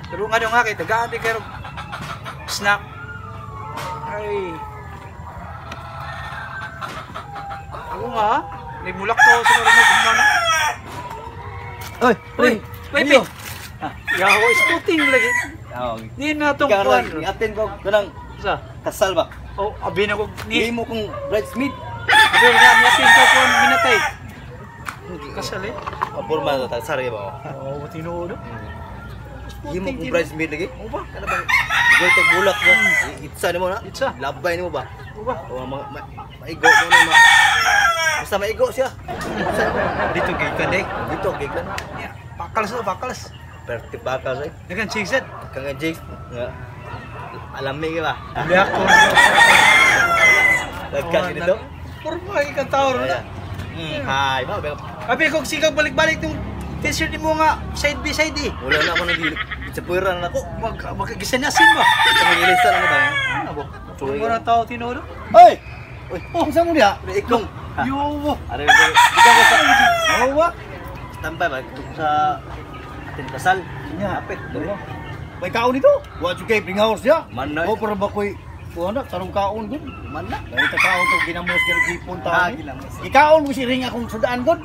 Tulungan nyo nga kay tagaan di kayo snack. Ay. Ako nga, nagmulak to sa marunong gumana. Oy, Uy, wait, wait. Yaw, sporting lagi. Di na itong Ikaw kuwan. lang, i-attend ko kanang Sa? kasal ba? Oh, abi na ko ni. Hindi mo kong bridesmaid. Abi na ni atin ko kuwan minatay. Kasal eh. Porma na ta, sari ba? Oh, tinuod. Hindi mo kong bridesmaid lagi. O ba? Kana bang gold bulak mo? Itsa nimo na. Itsa. Labay nimo ba? O ba? O mga maigo mo na ma. Basta maigo siya. Basta Dito gikan eh. dito gikan. Bakals to, bakals. Perti bakal say. Dagan chigset. Kang Jakes nga alami ka ba? Uli ako. Dagkan dito. Porma ikan tao na. Hay ba? Abi kog sikag balik-balik tong t-shirt mo nga side by side eh. Wala na ako nag sa puwera na ako. Mag maggisanasin ba? Pangilista na ba? Ano ba? Mura tao tinuod. Oy! Oy, oh, saan mo diha? Ikong. Yo. Are ikaw ko sa Oh, wa. standby ba sa atin kasal. Nya. Apit. May kaon dito. Wa jud kay bringhouse diha. Man na. Oh, pero ba koy kuha na sarong kaon gud. Man na. Dahil ta kaon to ginamos kay gipon ta. Ah, ginamos. Ikaon mo si ring akong sudaan gud.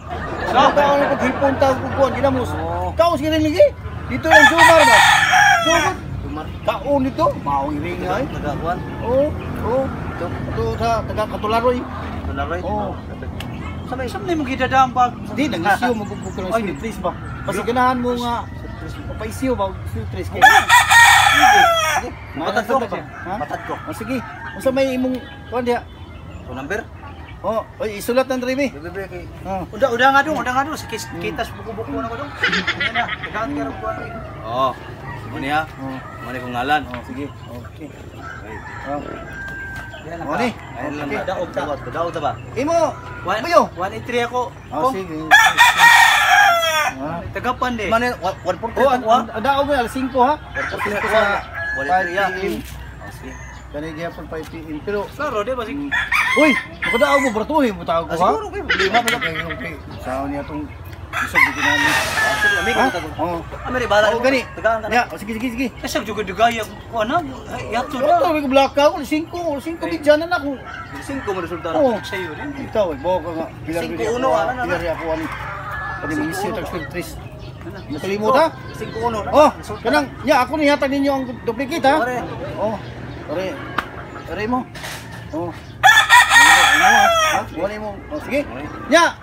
So, kaon ko gipon ta ko kuan ginamos. Oh. Kaon si ring lagi. Dito lang Jumar ba? Jumar. Jumar. Kaon dito, maong ring ay. Nagakuan. Oh, oh. Ito sa taga Katularoy. Tularoy. Oh. Sabay sam nimo gidadam bag. Di nang isyu mo gud ko ng Ay, sweet trees ba. Basta ganahan mo nga papaisyo ba sweet trees kay. Sige. Matad ko. Ha? Matad ko. Oh, sige. Unsa may imong kuan diha? Ko number. Oh, oy isulat ng Remy. Bebe kay. Oh. Uda uda nga dong, uda nga dong sa kitas buko-buko na ko dong. Ano na, tagaan ka ron kuan. Oh. Mo niya. Oh. Mo ni kong ngalan. Oh, sige. Okay. Oh. Yan Mo ni. Ayun lang. Okay. Daog ta. Daog ta ba? Imo. One, Mayo. 183 ako. Oh, sige. Ah. Tagapan de. Man 143. Oh, ang daog mo alas 5 ha. Alas 5 sa 1 5 PM. Oh, sige. Kani gyapon 5 PM pero Klaro di ba sige. Uy, makadaog mo bratuhin mo tawag ko Ah, ha. siguro kay problema ba? Okay, okay. Sao niya tong isog dito namin. Sige, lamig Ha? ko ta. Oh. Amere bala. Oh, gani. Tagaan ka. Ya, oh, sige sige sige. Kasi juga dugaya ko ana, yato Ito, na. may black ako, 5, 5 bidyan na ako. 5 mo resulta. Oh. Sayo rin. Ikaw, eh, bawa ka nga. Bilar Singko bilar uno, ako, ano na, bilar ako, ano. Kani Singko mga isyu uno. tag sweet trees. Nakalimot ha? 5-1 na. Oh, kanang, ya ako ni hatag ninyo ang duplicate ha. Pare. Oh, pare. Pare mo. Oh. Ano mo ha? Wala mo. Oh, sige. Ya.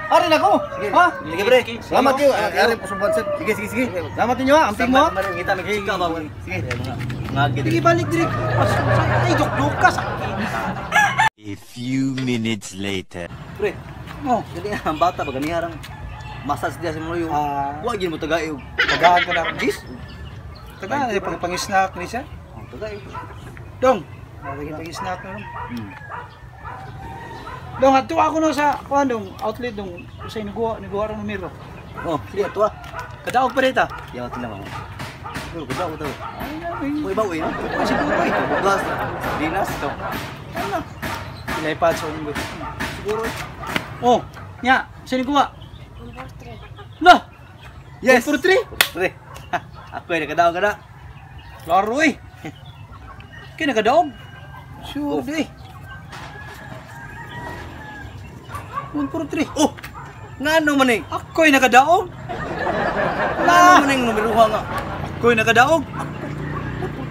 Are na ko. Ha? Sige, pre. Salamat kayo. Are po sa sir. Sige, sige, sige. Salamat ninyo ha. Amping mo ha. Kita magchika ba. Sige. Mga gid. Sige balik diri. Ay dukduk ka sa A few minutes later. Pre, Oh, dili nga ang bata ba ganiha rang massage diya sa mga Ah. Wa gid mo tagay og tagaan ka na ron. Gis. Tagaan na pag pang-snack ni siya. Oh, tagay. Dong, lagi pang-snack na ron. Dong, adto ako no sa kuan dong outlet dong sa niguwa niguwa ron numero. Oh, sige ato ah. Kadaog pa dita. Yaw tinama mo. Pero kudaw to. Ay, na, Uy ba uy no? ay, siguro eh. Bugas. Dinas to. Ano? Ilay pa sa unggoy. Siguro. Oh, nya, sino kuha? 143. Lah. Yes. 143. Pre. Ako ay nakadaog ka na. Klaro eh. Kaya nakadaog. Sure Oh. eh. 143. Oh. Ngano man eh? Ako'y nakadaog. Ngano man ning numeroha nga? Ako'y nakadaog.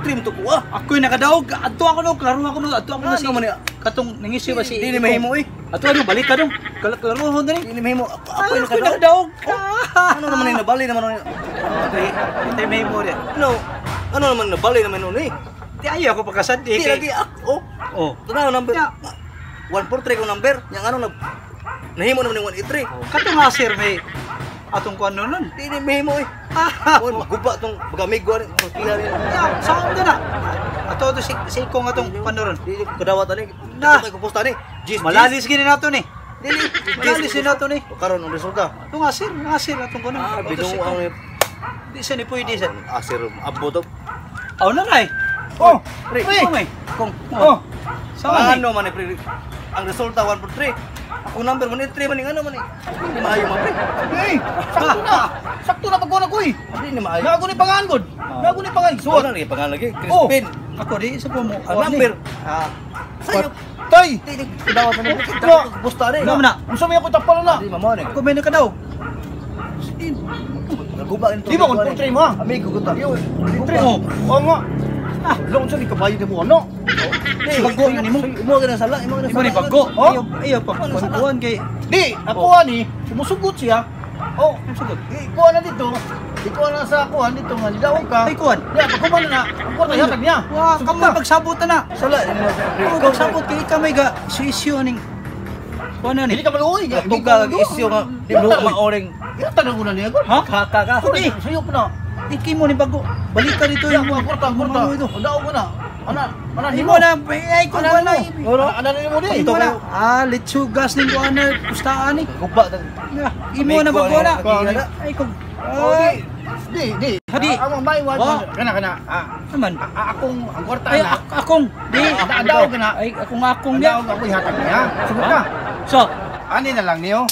3 mo to kuha. Ako'y nakadaog. Adto ako no, klaro ako no. Adto ako no Ngano man eh? Katong nangisyo ba si Di ni mahimo eh. Adto ano balik ka dong. Klaro ho diri. Di ni mahimo. Ako ay Ako'y nakadaog. nakadaog. Ano naman eh nabali naman ano. Di, di mahimo di. Ano? Ano naman nabali naman nun eh? Di ayaw ako pagkasad eh. Di lagi ako. Oh. Tanaw number. Ya. 143 kong number. Yang ano na nahimo naman yung 183. Katong nga sir may atong kuan nun nun. Di ni mahimo eh. Ah, Wan guba tong bagamigo ani kiha ni. Ya, saan ka na? Ato to si si ko nga tong kuan nun. Di kadawat ani. Na. Kay kuposta ni. Jis. Malalis gini nato ni. Dili. Malalis gini nato ni. Karon ang resulta. Ato nga sir, nga sir atong kuan nun. Ah, Ato si bidong ang Di siya ni pwede sir. Ah, sir, abo to. Aw na ray. Oh, Pre. pre. May. Kung Oh. Saan ano man eh, pre? Ang resulta 143. Ako number 183 man ning ano man eh. Hindi maayo man pre. Hey, sakto na. Sakto na pagkuha na ko eh. Hindi ni maayo. Na ako ni pangaan gud. Ako ni pangalan suwat. Wala lagi pangalan lagi. Crispin. Ako di sa po mo. Ang number. Ah, Sayo. Tay. Di dawa pa nimo. Busta ni. Ano man na? Unsa may ako tapal na? Di mamo ni. Ako may nakadaw. Naguba nito. Di ba kung portrait mo ha? Amigo ko ta. Portrait mo. Oo nga. Ah, long sa ni kabayo nimo ano? Di, Bago nga nimo. Imo ka na sala, imo ka na Imo ni sala. bago. Oh? Ayaw, ayaw pa kuan kay Di, ako ani, sumusugot siya. Oh, sugot. Ikuha na dito. Ikuha na sa kuan dito nga nidawag ka. Ay kuan. Ya, pagkuman na, ang kwarta hatag niya. Wa Sugot kamoy ka. pagsabot na na. Sala nimo. Oh, pagsabot kay ikaw may ga issue aning kuan na ni. Dili ka maluoy. Tuga isyu nga di mo maoring. Itanong ko na niya gud. Ha? Kaka ka. Sorry, sayo pa na. Iki mo ni bago. Balik ka dito Ya, yung ang kwarta, ang kwarta. Mga ito. Ang daog ko na. Ana, ana Imo na ay kuan na. Ana nimo di. Imo na. Ah, litsu gas ning kuan na pustaan ni. Guba ta. Imo na bago na. na. Ay kung Oh, ay di, di, di. Di. Ang may wa Wa. kana kana. Ah, naman. akong ang kwarta Ay na. akong di Ang daog na. Ay akong akong Ang niya. daog ako ihatag niya. Sugot ka. So, Ani na lang niyo.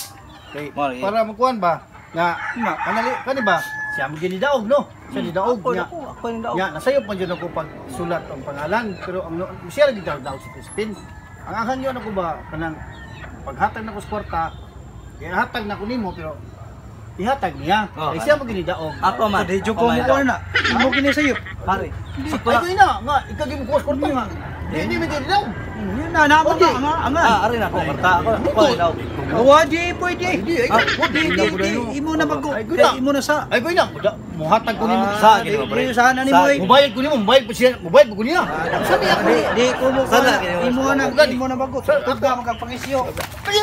Okay. Mao lagi. Para magkuan ba nga Ma. kanali kani ba? Siya mo ginidaog no. Siya nidaog Ako niya. ako ako ning daog. Nya nasayo pa jud ako pag sulat ang pangalan pero ang siya lagi daog daog si Crispin. Ang akan yun ako ba kanang paghatag nako sa kwarta, ihatag na ko nimo pero ihatag niya. Oh, Kay siya mo ginidaog. Ako man. di jud Ako ko man mo daog. na. Imo kini sayo. Pare. Sakto Ay na. ko ina nga ikaw gi mo kuha sa kwarta nga. Di di mi ginidaog. Yun na naman Di. nga ama. Ah, ari na ako kwarta ako. Ako ni daog. Wa di pwede. Di ay Ah, ko Di di di imo na bago. Ay, guna. Imo na sa. Ay ko ina, muhatag ko nimo. Sa gini mo, pre. Di sana nimo Sa- ay. Mubayad ko nimo, mubayad po siya, mubayad po ko niya. Sabi ako. Di di ko mo Sana, gini mo. imo na imo na bago. Tugga magkapangisyo. Ay!